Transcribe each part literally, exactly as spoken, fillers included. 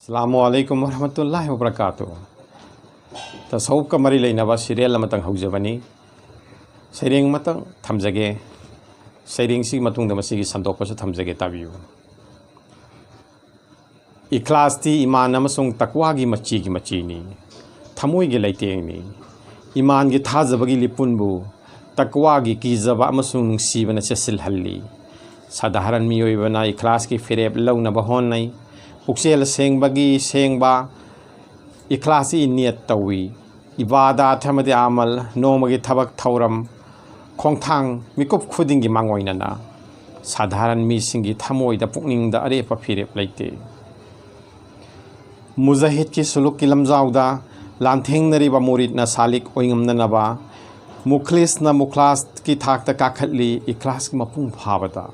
ꯑꯁꯂꯥꯃꯨ ꯑꯂꯩꯀꯨꯝ ꯋꯔꯍꯃꯇꯨꯜꯂꯥꯍꯤ ꯋꯕꯔꯀꯥꯇꯨ꯫ ꯇꯁꯧꯐꯀ ꯃꯔꯤ ꯂꯩꯅꯕ ꯁꯤꯔꯦꯜ ꯑꯃꯇꯪ ꯍꯧꯖꯕꯅꯤ꯫ ꯁꯩꯔꯦꯡ ꯑꯃꯇꯪ ꯊꯝꯖꯒꯦ꯫ ꯁꯩꯔꯦꯡꯁꯤꯒꯤ ꯃꯇꯨꯡꯗ ꯃꯁꯤꯒꯤ ꯁꯟꯗꯣꯛꯄꯁꯨ ꯊꯝꯖꯒꯦ, ꯇꯥꯕꯤꯌꯨ꯫ ꯏꯈ꯭ꯂꯥꯁꯇꯤ ꯏꯃꯥꯟ ꯑꯃꯁꯨꯡ ꯇꯛꯋꯥꯒꯤ ꯃꯆꯤꯒꯤ ꯃꯆꯤꯅꯤ, ꯊꯃꯣꯏꯒꯤ ꯂꯩꯇꯦꯡꯅꯤ꯫ ꯏꯃꯥꯟꯒꯤ ꯊꯥꯖꯕꯒꯤ ꯂꯤꯄꯨꯟꯕꯨ ꯇꯛꯋꯥꯒꯤ ꯀꯤꯖꯕ ꯑꯃꯁꯨꯡ ꯅꯨꯡꯁꯤꯕꯅ ꯆꯦꯠꯁꯤꯜꯍꯜꯂꯤ꯫ ꯁꯥꯙꯥꯔꯟ ꯃꯤꯑꯣꯏꯕꯅ ꯏꯈ꯭ꯂꯥꯁꯀꯤ ꯐꯤꯔꯦꯞ ꯂꯧꯅꯕ ꯍꯣꯠꯅꯩ꯫ ꯄꯨꯛꯆꯦꯜ ꯁꯦꯡꯕꯒꯤ ꯁꯦꯡꯕ ꯏꯈ꯭ꯂꯥꯁꯀꯤ ꯅꯤꯌꯠ ꯇꯧꯏ꯫ ꯏꯕꯥꯗꯥꯠ ꯑꯃꯗꯤ ꯑꯃꯜ, ꯅꯣꯡꯃꯒꯤ ꯊꯕꯛ ꯊꯧꯔꯝ, ꯈꯣꯡꯊꯥꯡ, ꯃꯤꯀꯨꯞ ꯈꯨꯗꯤꯡꯒꯤ ꯃꯥꯡꯑꯣꯏꯅꯅ ꯁꯥꯙꯥꯔꯟ ꯃꯤꯁꯤꯡꯒꯤ ꯊꯃꯣꯏꯗ, ꯄꯨꯛꯅꯤꯡꯗ ꯑꯔꯦꯞꯄ ꯐꯤꯔꯦꯞ ꯂꯩꯇꯦ꯫ ꯃꯨꯖꯥꯍꯤꯗꯀꯤ ꯁꯨꯂꯨꯛꯀꯤ ꯂꯝꯖꯥꯎꯗ ꯂꯥꯟꯊꯦꯡꯅꯔꯤꯕ ꯃꯨꯔꯤꯗꯅ ꯁꯥꯂꯤꯛ ꯑꯣꯏꯉꯝꯅꯅꯕ, ꯃꯨꯈ꯭ꯂꯤꯁꯅ ꯃꯨꯈ꯭ꯂꯥꯁꯀꯤ ꯊꯥꯛꯇ ꯀꯥꯈꯠꯂꯤ, ꯏꯈ꯭ꯂꯥꯁꯀꯤ ꯃꯄꯨꯡ ꯐꯥꯕꯗ꯫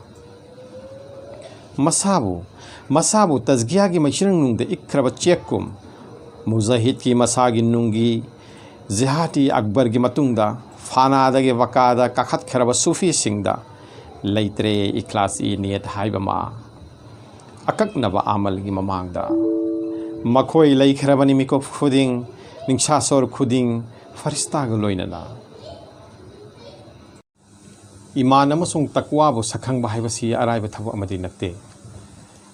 ꯃꯁꯥꯕꯨ, ꯃꯁꯥꯕꯨ ꯇꯖꯀꯤꯌꯥꯒꯤ ꯃꯩꯆꯤꯔꯪꯅꯨꯡꯗ ꯏꯛꯈ꯭ꯔꯕ ꯆꯦꯛꯀꯨꯝ, ꯃꯨꯖꯥꯍꯤꯗꯀꯤ ꯃꯁꯥꯒꯤ ꯅꯨꯡꯒꯤ ꯖꯤꯍꯥꯗꯤ ꯑꯛꯕꯔꯒꯤ ꯃꯇꯨꯡꯗ ꯐꯥꯅꯥꯗꯒꯤ ꯋꯥꯀꯥꯗ ꯀꯥꯈꯠꯈ꯭ꯔꯕ ꯁꯨꯐꯤꯁꯤꯡꯗ ꯂꯩꯇ꯭ꯔꯦ ꯏꯈ꯭ꯂꯥꯁ-ꯏ ꯅꯤꯌꯠ ꯍꯥꯏꯕ ꯑꯃ꯫ ꯑꯀꯛꯅꯕ ꯑꯃꯜꯒꯤ ꯃꯃꯥꯡꯗ ꯃꯈꯣꯏ ꯂꯩꯈ꯭ꯔꯕꯅꯤ, ꯃꯤꯀꯨꯞ ꯈꯨꯗꯤꯡ, ꯅꯤꯡꯁꯥꯁꯣꯔ ꯈꯨꯗꯤꯡ ꯐꯔꯤꯁꯇꯥꯒ ꯂꯣꯏꯅꯅ꯫ ꯏꯃꯥꯟ ꯑꯃꯁꯨꯡ ꯇꯛꯋꯥꯕꯨ ꯁꯛꯈꯪꯕ ꯍꯥꯏꯕꯁꯤ ꯑꯔꯥꯏꯕ ꯊꯕꯛ ꯑꯃꯗꯤ ꯅꯠꯇꯦ꯫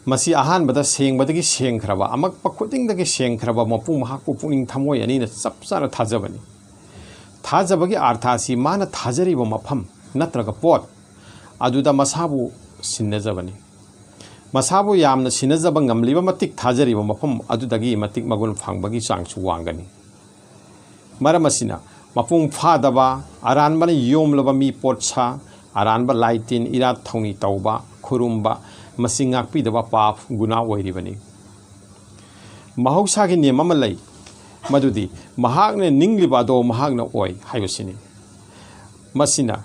ꯃꯁꯤ ꯑꯍꯥꯟꯕꯗ ꯁꯦꯡꯕꯗꯒꯤ ꯁꯦꯡꯈ꯭ꯔꯕ, ꯑꯃꯛꯄ ꯈꯨꯗꯤꯡꯗꯒꯤ ꯁꯦꯡꯈ꯭ꯔꯕ ꯃꯄꯨ ꯃꯍꯥꯛꯄꯨ ꯄꯨꯛꯅꯤꯡ ꯊꯃꯣꯏ ꯑꯅꯤꯅ ꯆꯞ ꯆꯥꯅ ꯊꯥꯖꯕꯅꯤ꯫ ꯊꯥꯖꯕꯒꯤ ꯑꯥꯔꯊ ꯑꯁꯤ ꯃꯥꯅ ꯊꯥꯖꯔꯤꯕ ꯃꯐꯝ ꯅꯠꯇ꯭ꯔꯒ ꯄꯣꯠ ꯑꯗꯨꯗ ꯃꯁꯥꯕꯨ ꯁꯤꯟꯅꯖꯕꯅꯤ꯫ ꯃꯁꯥꯕꯨ ꯌꯥꯝꯅ ꯁꯤꯟꯅꯖꯕ ꯉꯝꯂꯤꯕ ꯃꯇꯤꯛ, ꯊꯥꯖꯔꯤꯕ ꯃꯐꯝ ꯑꯗꯨꯗꯒꯤ ꯃꯇꯤꯛ ꯃꯒꯨꯟ ꯐꯪꯕꯒꯤ ꯆꯥꯡꯁꯨ ꯋꯥꯡꯒꯅꯤ꯫ ꯃꯔꯝ ꯑꯁꯤꯅ, ꯃꯄꯨꯡ ꯐꯥꯗꯕ, ꯑꯔꯥꯟꯕꯅ ꯌꯣꯝꯂꯕ ꯃꯤ ꯄꯣꯠ ꯁꯥ, ꯑꯔꯥꯟꯕ ꯂꯥꯏ ꯇꯤꯟ, ꯏꯔꯥꯠ ꯊꯧꯅꯤ ꯇꯧꯕ, ꯈꯨꯔꯨꯝꯕ, ꯃꯁꯤ ꯉꯥꯛꯄꯤꯗꯕ ꯄꯥꯞ ꯒꯨꯅꯥ ꯑꯣꯏꯔꯤꯕꯅꯤ꯫ ꯃꯍꯧꯁꯥꯒꯤ ꯅꯤꯌꯝ ꯑꯃ ꯂꯩ, ꯃꯗꯨꯗꯤ ꯃꯍꯥꯛꯅ ꯅꯤꯡꯂꯤꯕ ꯑꯗꯣ ꯃꯍꯥꯛꯅ ꯑꯣꯏ ꯍꯥꯏꯕꯁꯤꯅꯤ꯫ ꯃꯁꯤꯅ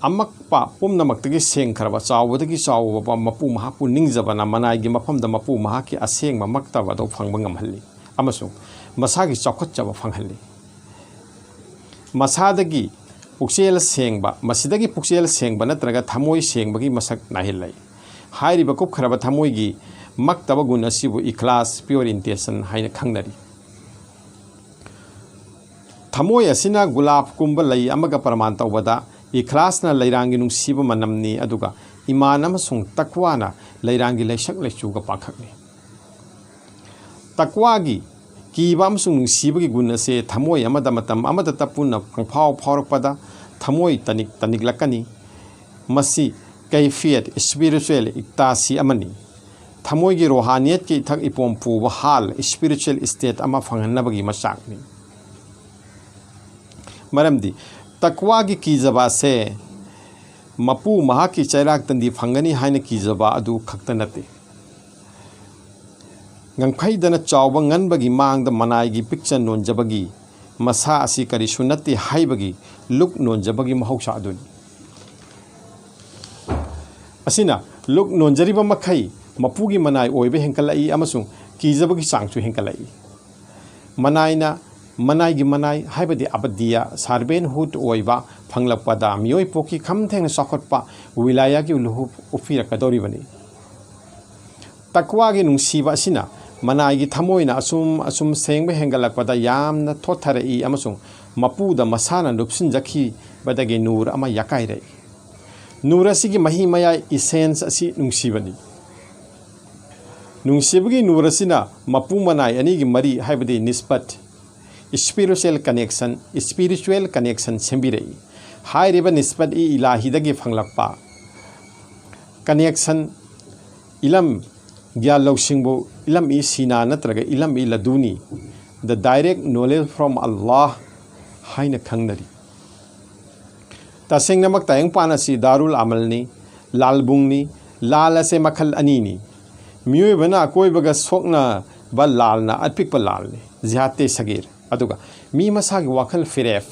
ꯑꯃꯛꯄ ꯄꯨꯝꯅꯃꯛꯇꯒꯤ ꯁꯦꯡꯈ꯭ꯔꯕ, ꯆꯥꯎꯕꯗꯒꯤ ꯆꯥꯎꯕ ꯃꯄꯨ ꯃꯍꯥꯛꯄꯨ ꯅꯤꯡꯖꯕꯅ ꯃꯅꯥꯏꯒꯤ ꯃꯐꯝꯗ ꯃꯄꯨ ꯃꯍꯥꯛꯀꯤ ꯑꯁꯦꯡꯕ ꯃꯛꯇꯕ ꯑꯗꯨ ꯐꯪꯕ ꯉꯝꯍꯜꯂꯤ ꯑꯃꯁꯨꯡ ꯃꯁꯥꯒꯤ ꯆꯥꯎꯈꯠꯆꯕ ꯐꯪꯍꯜꯂꯤ꯫ ꯃꯁꯥꯗꯒꯤ ꯄꯨꯛꯆꯦꯜ ꯁꯦꯡꯕ, ꯃꯁꯤꯗꯒꯤ ꯄꯨꯛꯆꯦꯜ ꯁꯦꯡꯕ ꯅꯠꯇ꯭ꯔꯒ ꯊꯃꯣꯏ ꯁꯦꯡꯕꯒꯤ ꯃꯁꯛ ꯅꯥꯏꯍꯜꯂꯤ꯫ ꯍꯥꯏꯔꯤꯕ ꯀꯨꯞꯈ꯭ꯔꯕ ꯊꯃꯣꯏꯒꯤ ꯃꯛꯇꯕ ꯒꯨꯟ ꯑꯁꯤꯕꯨ ꯏꯈ꯭ꯂꯥꯁ, pure intention, ꯍꯥꯏꯅ ꯈꯪꯅꯔꯤ꯫ ꯊꯃꯣꯏ ꯑꯁꯤꯅ ꯒꯨꯂꯥꯞꯀꯨꯝꯕ ꯂꯩ ꯑꯃꯒ ꯄ꯭ꯔꯃꯥꯟ ꯇꯧꯕꯗ, ꯏꯈ꯭ꯂꯥꯁꯅ ꯂꯩꯔꯥꯡꯒꯤ ꯅꯨꯡꯁꯤꯕ ꯃꯅꯝꯅꯤ, ꯑꯗꯨꯒ ꯏꯃꯥꯟ ꯑꯃꯁꯨꯡ ꯇꯛꯋꯥꯅ ꯂꯩꯔꯥꯡꯒꯤ ꯂꯩꯁꯛ ꯂꯩꯆꯨꯒ ꯄꯥꯡꯈꯛꯅꯤ꯫ ꯇꯛꯋꯥꯒꯤ ꯀꯤꯕ ꯑꯃꯁꯨꯡ ꯅꯨꯡꯁꯤꯕꯒꯤ ꯒꯨꯟ ꯑꯁꯤ ꯊꯃꯣꯏ ꯑꯃꯗ ꯃꯇꯝ ꯑꯃꯗꯇ ꯄꯨꯟꯅ ꯄꯪꯐꯥꯎ ꯐꯥꯎꯔꯛꯄꯗ ꯊꯃꯣꯏ ꯇꯅꯤꯛ ꯇꯅꯤꯛꯂꯛꯀꯅꯤ꯫ ꯃꯁꯤ ꯀꯩꯐꯤꯌꯠ, spiritual ecstasy, ꯑꯃꯅꯤ꯫ ꯊꯃꯣꯏꯒꯤ ꯔꯣꯍꯥꯅꯤꯌꯠꯀꯤ ꯏꯊꯛ ꯏꯄꯣꯝ ꯄꯨꯕ ꯍꯥꯜ, spiritual state, ꯑꯃ ꯐꯪꯍꯟꯅꯕꯒꯤ ꯃꯆꯥꯛꯅꯤ꯫ ꯃꯔꯝꯗꯤ ꯇꯛꯋꯥꯒꯤ ꯀꯤꯖꯕ ꯑꯁꯦ ꯃꯄꯨ ꯃꯍꯥꯛꯀꯤ ꯆꯩꯔꯥꯛ ꯇꯟꯗꯤ ꯐꯪꯒꯅꯤ ꯍꯥꯏꯅ ꯀꯤꯖꯕ ꯑꯗꯨ ꯈꯛꯇ ꯅꯠꯇꯦ꯫ ꯉꯝꯈꯩꯗꯅ ꯆꯥꯎꯕ ꯉꯟꯕꯒꯤ ꯃꯥꯡꯗ ꯃꯅꯥꯏꯒꯤ ꯄꯤꯛꯆ ꯅꯣꯟꯖꯕꯒꯤ ꯃꯁꯥ ꯑꯁꯤ ꯀꯔꯤꯁꯨ ꯅꯠꯇꯦ ꯍꯥꯏꯕꯒꯤ ꯂꯨꯛ ꯅꯣꯟꯖꯕꯒꯤ ꯃꯍꯧꯁꯥ ꯑꯗꯨꯅꯤ꯫ ꯑꯁꯤꯅ ꯂꯨꯛ ꯅꯣꯟꯖꯔꯤꯕ ꯃꯈꯩ ꯃꯄꯨꯒꯤ ꯃꯅꯥꯏ ꯑꯣꯏꯕ ꯍꯦꯟꯒꯠꯂꯛꯏ ꯑꯃꯁꯨꯡ ꯀꯤꯖꯕꯒꯤ ꯆꯥꯡꯁꯨ ꯍꯦꯟꯒꯠꯂꯛꯏ꯫ ꯃꯅꯥꯏꯅ, ꯃꯅꯥꯏꯒꯤ ꯃꯅꯥꯏ ꯍꯥꯏꯕꯗꯤ ꯑꯕꯗꯤꯌꯥ, servanthood, ꯑꯣꯏꯕ ꯐꯪꯂꯛꯄꯗ ꯃꯤꯑꯣꯏ ꯄꯣꯛꯀꯤ ꯈꯝ ꯊꯦꯡꯅ ꯆꯥꯎꯈꯠꯄ ꯋꯤꯂꯥꯌꯥꯒꯤ ꯂꯨꯍꯨꯞ ꯎꯞꯄꯤꯔꯛꯀꯗꯧꯔꯤꯕꯅꯤ꯫ ꯇꯛꯋꯥꯒꯤ ꯅꯨꯡꯁꯤꯕ ꯑꯁꯤꯅ ꯃꯅꯥꯏꯒꯤ ꯊꯃꯣꯏꯅ ꯑꯁꯨꯝ ꯑꯁꯨꯝ ꯁꯦꯡꯕ ꯍꯦꯟꯒꯠꯂꯛꯄꯗ ꯌꯥꯝꯅ ꯊꯣꯠꯊꯔꯛꯏ ꯑꯃꯁꯨꯡ ꯃꯄꯨꯗ ꯃꯁꯥꯅ ꯂꯨꯞꯁꯤꯟꯖꯈꯤꯕꯗꯒꯤ ꯅꯨꯔ ꯑꯃ ꯌꯥꯀꯥꯏꯔꯛꯏ꯫ ꯅꯨꯔ ꯑꯁꯤꯒꯤ ꯃꯍꯤ ꯃꯌꯥꯏ, essence, ꯑꯁꯤ ꯅꯨꯡꯁꯤꯕꯅꯤ꯫ ꯅꯨꯡꯁꯤꯕꯒꯤ ꯅꯨꯔ ꯑꯁꯤꯅ ꯃꯄꯨ ꯃꯅꯥꯏ ꯑꯅꯤꯒꯤ ꯃꯔꯤ, ꯍꯥꯏꯕꯗꯤ ꯅꯤꯁꯕꯠ, spiritual connection, spiritual connection ꯁꯦꯝꯕꯤꯔꯛꯏ꯫ ꯍꯥꯏꯔꯤꯕ ꯅꯤꯁꯕꯠ ꯏ ꯏꯂꯥꯍꯤꯗꯒꯤ ꯐꯪꯂꯛꯄ connection, ꯏꯂꯝ ꯒ꯭ꯌꯥꯟ ꯂꯧꯁꯤꯡꯕꯨ ꯏꯂꯝ ꯏ ꯁꯤꯅꯥ ꯅꯠꯇ꯭ꯔꯒ ꯏꯂꯝ E ꯂꯗꯨꯅꯤ, the direct knowledge from Allah, ꯍꯥꯏꯅ ꯈꯪꯅꯔꯤ꯫ ꯇꯁꯦꯡꯅꯃꯛ ꯇꯥꯏꯕꯪꯄꯥꯟ ꯑꯁꯤ ꯗꯥꯔꯨꯜ ꯑꯃꯜꯅꯤ, ꯂꯥꯜꯕꯨꯡꯅꯤ꯫ ꯂꯥꯜ ꯑꯁꯦ ꯃꯈꯜ ꯑꯅꯤꯅꯤ꯫ ꯃꯤꯑꯣꯏꯕꯅ ꯑꯀꯣꯏꯕꯒ ꯁꯣꯛꯅꯕ ꯂꯥꯜꯅ ꯑꯄꯤꯛꯄ ꯂꯥꯜꯅꯤ, ꯖꯤꯍꯥꯗꯦ ꯁꯒꯤꯔ꯫ ꯑꯗꯨꯒ ꯃꯤ ꯃꯁꯥꯒꯤ ꯋꯥꯈꯜ ꯐꯤꯔꯦꯞ,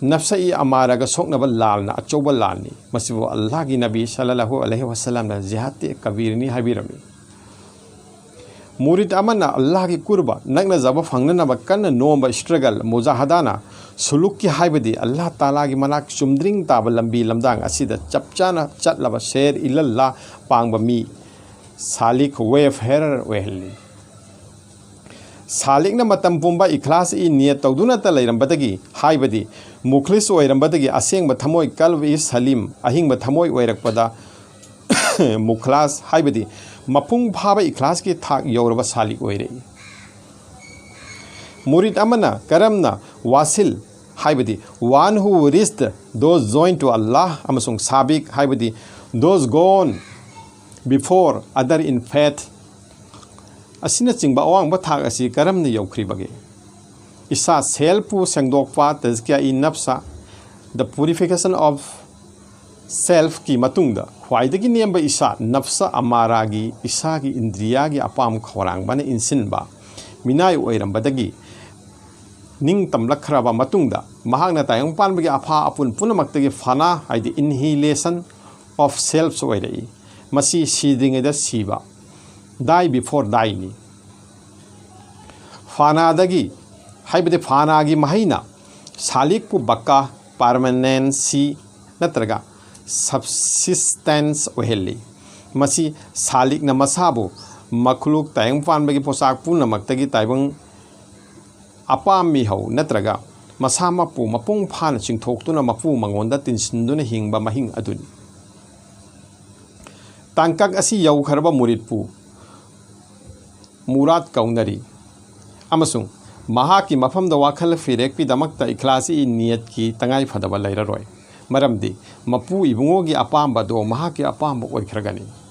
ꯅꯐꯁ ꯏ ꯑꯃꯥꯔꯥꯒ ꯁꯣꯛꯅꯕ ꯂꯥꯜꯅ ꯑꯆꯧꯕ ꯂꯥꯜꯅꯤ꯫ ꯃꯁꯤꯕꯨ ꯑꯜꯂꯥꯍꯒꯤ ꯅꯕꯤ ꯁꯜꯂꯜꯂꯥꯍꯨ ꯑꯂꯩꯍꯤ ꯋꯁꯜꯂꯝꯅ ꯖꯤꯍꯥꯗꯦ ꯀꯕꯤꯔꯅꯤ ꯍꯥꯏꯕꯤꯔꯝꯃꯤ꯫ ꯃꯨꯔꯤꯗ ꯑꯃꯅ ꯑꯜꯂꯥꯍꯒꯤ ꯀꯨꯔꯕ ꯅꯛꯅꯖꯕ ꯐꯪꯅꯅꯕ ꯀꯟꯅ ꯅꯣꯝꯕ struggle, ꯃꯨꯖꯥꯍꯗꯥꯅ ꯁꯨꯂꯨꯛꯀꯤ, ꯍꯥꯏꯕꯗꯤ ꯑꯜꯂꯥꯍ ꯇꯥꯂꯥꯒꯤ ꯃꯅꯥꯛ ꯆꯨꯝꯗ꯭ꯔꯤꯡ ꯇꯥꯕ ꯂꯝꯕꯤ ꯂꯝꯗꯥꯡ ꯑꯁꯤꯗ ꯆꯞ ꯆꯥꯅ ꯆꯠꯂꯕ ꯁꯦꯔ ꯏꯂꯜꯂꯥ ꯄꯥꯡꯕ ꯃꯤ, ꯁꯥꯂꯤꯛ ꯋꯦꯐꯦꯌꯔ ꯑꯣꯏꯍꯜꯂꯤ꯫ ꯁꯥꯂꯤꯛꯅ ꯃꯇꯝ ꯄꯨꯝꯕ ꯏꯈ꯭ꯂꯥꯁ ꯏ ꯅꯤꯌꯠ ꯇꯧꯗꯨꯅꯇ ꯂꯩꯔꯝꯕꯗꯒꯤ, ꯍꯥꯏꯕꯗꯤ ꯃꯨꯈ꯭ꯂꯤꯁ ꯑꯣꯏꯔꯝꯕꯗꯒꯤ ꯑꯁꯦꯡꯕ ꯊꯃꯣꯏ ꯀꯜꯕ ꯏ ꯁꯂꯤꯝ, ꯑꯍꯤꯡꯕ ꯊꯃꯣꯏ ꯑꯣꯏꯔꯛꯄꯗ ꯃꯨꯈ꯭ꯂꯥꯁ, ꯍꯥꯏꯕꯗꯤ ꯃꯄꯨꯡ ꯐꯥꯕ ꯏꯈ꯭ꯂꯥꯁꯀꯤ ꯊꯥꯛ ꯌꯧꯔꯕ ꯁꯥꯂꯤꯛ ꯑꯣꯏꯔꯛꯏ꯫ ꯃꯨꯔꯤꯗ ꯑꯃꯅ ꯀꯔꯝꯅ ꯋꯥꯁꯤꯜ, ꯍꯥꯏꯕꯗꯤ one who reached those joined to Allah ꯑꯃꯁꯨꯡ ꯁꯥꯕꯤꯛ, ꯍꯥꯏꯕꯗꯤ those gone before other in faith ꯑꯁꯤꯅꯆꯤꯡꯕ ꯑꯋꯥꯡꯕ ꯊꯥꯛ ꯑꯁꯤ ꯀꯔꯝꯅ ꯌꯧꯈ꯭ꯔꯤꯕꯒꯦ? ꯏꯁꯥ ꯁꯦꯜꯐꯄꯨ ꯁꯦꯡꯗꯣꯛꯄ, ꯇꯖꯀꯤꯌꯥ ꯏ ꯅꯐꯁ, the purification of selfꯀꯤ ꯃꯇꯨꯡꯗ ꯈ꯭ꯋꯥꯏꯗꯒꯤ ꯅꯦꯝꯕ ꯏꯁꯥ ꯅꯐꯁ ꯑꯃꯥꯔꯥꯒꯤ, ꯏꯁꯥꯒꯤ ꯏꯟꯗ꯭ꯔꯤꯌꯥꯒꯤ ꯑꯄꯥꯝ ꯈꯧꯔꯥꯡꯕꯅ ꯏꯟꯁꯤꯟꯕ ꯃꯤꯅꯥꯏ ꯑꯣꯏꯔꯝꯕꯗꯒꯤ ꯅꯤꯡꯇꯝꯂꯛꯈ꯭ꯔꯕ ꯃꯇꯨꯡꯗ ꯃꯍꯥꯛꯅ ꯇꯥꯏꯕꯪ ꯄꯥꯟꯕꯒꯤ ꯑꯐꯥ ꯑꯄꯨꯟ ꯄꯨꯝꯅꯃꯛꯇꯒꯤ ꯐꯅꯥ, ꯍꯥꯏꯗꯤ inhalation of self ꯑꯣꯏꯔꯛꯏ꯫ ꯃꯁꯤ ꯁꯤꯗ꯭ꯔꯤꯉꯩꯗ ꯁꯤꯕ, die before dieꯅꯤ꯫ ꯐꯥꯅꯥꯗꯒꯤ, ꯍꯥꯏꯕꯗꯤ ꯐꯥꯅꯥꯒꯤ ꯃꯍꯩꯅ ꯁꯥꯂꯤꯛꯄꯨ ꯕꯀꯥ, permanency ꯅꯠꯇ꯭ꯔꯒ subsistence ꯑꯣꯏꯍꯜꯂꯤ꯫ ꯃꯁꯤ ꯁꯥꯂꯤꯛꯅ ꯃꯁꯥꯕꯨ ꯃꯈꯂꯨꯛ, ꯇꯥꯏꯕꯪ ꯄꯥꯟꯕꯒꯤ ꯄꯣꯠꯁꯛ ꯄꯨꯝꯅꯃꯛꯇꯒꯤ ꯇꯥꯏꯕꯪ ꯑꯄꯥꯝ ꯃꯤꯍꯧ ꯅꯠꯇ꯭ꯔꯒ ꯃꯁꯥꯃꯛꯄꯨ ꯃꯄꯨꯡ ꯐꯥꯅ ꯆꯤꯡꯊꯣꯛꯇꯨꯅ ꯃꯄꯨ ꯃꯉꯣꯟꯗ ꯇꯤꯟꯁꯤꯟꯗꯨꯅ ꯍꯤꯡꯕ ꯃꯍꯤꯡ ꯑꯗꯨꯅꯤ꯫ ꯇꯥꯡꯀꯛ ꯑꯁꯤ ꯌꯧꯈ꯭ꯔꯕ ꯃꯨꯔꯤꯠꯄꯨ ꯃꯨꯔꯥꯠ ꯀꯧꯅꯔꯤ ꯑꯃꯁꯨꯡ ꯃꯍꯥꯛꯀꯤ ꯃꯐꯝꯗ ꯋꯥꯈꯜ ꯐꯤꯔꯦꯞꯀꯤꯗꯃꯛꯇ ꯏꯈ꯭ꯂꯥꯁꯤ ꯅꯤꯌꯠꯀꯤ ꯇꯉꯥꯏ ꯐꯗꯕ ꯂꯩꯔꯔꯣꯏ, ꯃꯔꯝꯗꯤ ꯃꯄꯨ ꯏꯕꯨꯡꯉꯣꯒꯤ ꯑꯄꯥꯝꯕꯗꯣ ꯃꯍꯥꯛꯀꯤ ꯑꯄꯥꯝꯕ ꯑꯣꯏꯈ꯭ꯔꯒꯅꯤ꯫